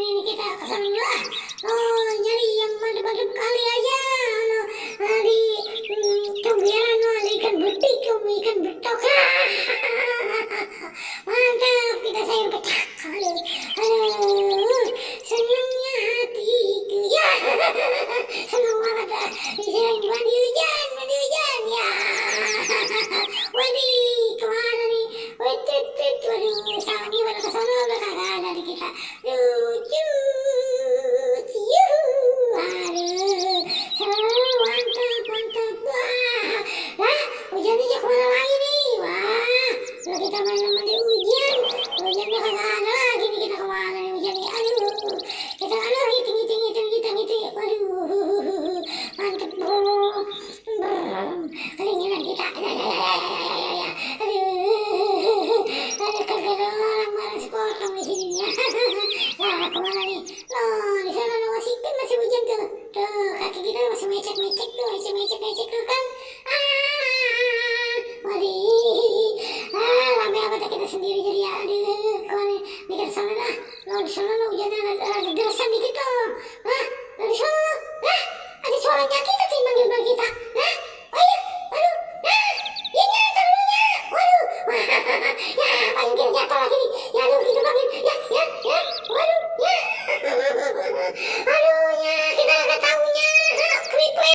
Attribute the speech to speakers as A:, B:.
A: ini kita kesana dulu ah. Oh, nyari yang madep-madep kali aja. Di tonggeran ada ikan betik, ikan betok. Mantap, kita sayur pecah kali. Aduh, senangnya hatiku ya. Senang banget ah. Bisa mandi hujan ya. Waduh, kemana nih? Waduh, Sami pada kesana udah kagak ada di kita. Lucu, aduh, mantap. Wah, hujannya aja kemana lagi nih? Wah, kalau kita main-main hujan, hujannya kagak ada lagi nih, kita kemana nih hujannya? Aduh, kita hitung. Waduh, mantap bro. Kelinginan kita. Aduh, kagak ada orang sepotong di sini ya. Nah, kemana nih? Loh, di sana masih hujan tuh. Tuh, kaki kita masih mecek tuh kan. Waduh, rame amat kita sendiri jadi ya. Aduh, kemana? Nih ke sana dah. Loh, di sana hujannya ada gerasan dikit tuh. Hah? Di sana. Hah? Ada suaranya kita tuh manggil kita. Hah? Oh iya, aduh. Hah? Ya nyata dulunya. Waduh. Ya, paling kira jatuh lagi nih. Ya aduh, gitu